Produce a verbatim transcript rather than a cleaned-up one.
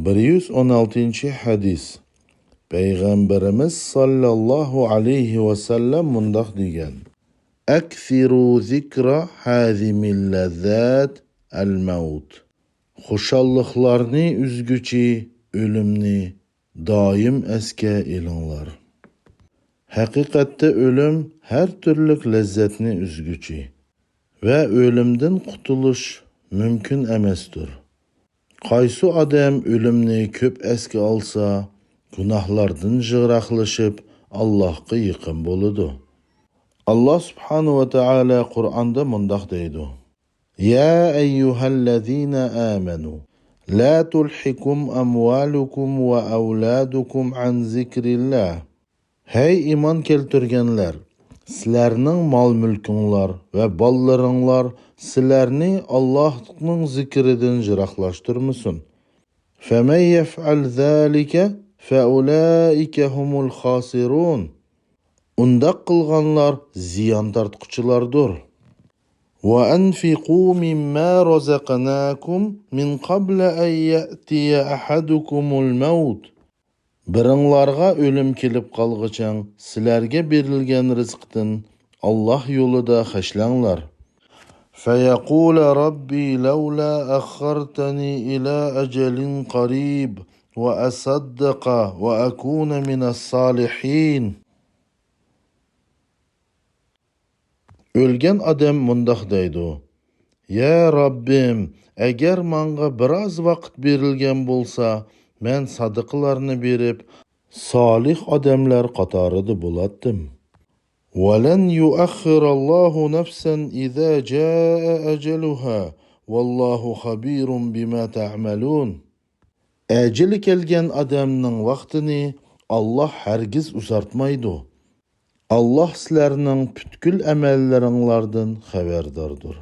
بىر يۈز ئون ئالتىنچى ھەدىس. پەيغەمبىرىمىز ساللاللاھۇ ئەلەيھى ۋەسەللەم مۇنداق دېگەن: «ئەكسىرۇ زىكرا ھازىمىل لەززات ئەل مەۋت.» خۇشاللىقلارنى ئۈزگۈچى ئۆلۈمنى دائىم ئەسكە ئېلىڭلار. ھەقىقەتتە ئۆلۈم ھەر تۈرلۈك لەززەتنى ئۈزگۈچى ۋە ئۆلۈمدىن قۇتۇلۇش مۇمكىن ئەمەستۇر. قايسى ئادەم ئۆلۈمنى كۆپ ئەسكە ئالسا، گۇناھلاردىن يىراقلىشىپ، ئاللاھقا يېقىن بولىدۇ. ئاللاھ سۇبھانەھۇ ۋە تائالا قۇرئاندا مۇنداق دەيدۇ: يا أيها الذين آمنوا لا تلهكم أموالكم وأولادكم عن ذكر الله. ھەي ئىمان كەلتۈرگەنلەر! سىلەرنىڭ مال-مۈلكۈڭلار ۋە بالىلىرىڭلار سىلەرنى ئاللاھنىڭ زىكرىدىن يىراقلاشتۇرمىسۇن. فمن يفعل ذلك فأولئك هم الخاسرون. ئۇنداق قىلغانلار زىيان تارتقۇچىلاردۇر. وأنفقوا مما رزقناكم من قبل أن يأتي أحدكم الموت. بىرىڭلارغا ئۆلۈم كېلىپ قالغۇچەڭ سىلەرگە بېرىلگەن رىزىقتىن ئاللاھ يولىدا خەجلەڭلار. فيقول رب لولا أخرتني إلى أجل قريب وأصدق وأكون من الصالحين. ئۆلگەن ئادەم مۇنداق دەيدۇ: يا رەببىم، ئەگەر ماڭا بىراز ۋاقىت بېرىلگەن بولسا، مەن سادىقىلارنى بېرىپ، سالىھ ئادەملەر قاتارىدا بولاتتىم. ولن يؤخر الله نفسا إذا جاء أجلها والله خبير بما تعملون. ئەجىلى كەلگەن ئادەمنىڭ ۋاقتىنى ئاللاھ ھەرگىز ئۇزارتمايدۇ. ئاللاھ سىلەرنىڭ پۈتكۈل ئەمەللىرىڭلاردىن خەۋەرداردۇر.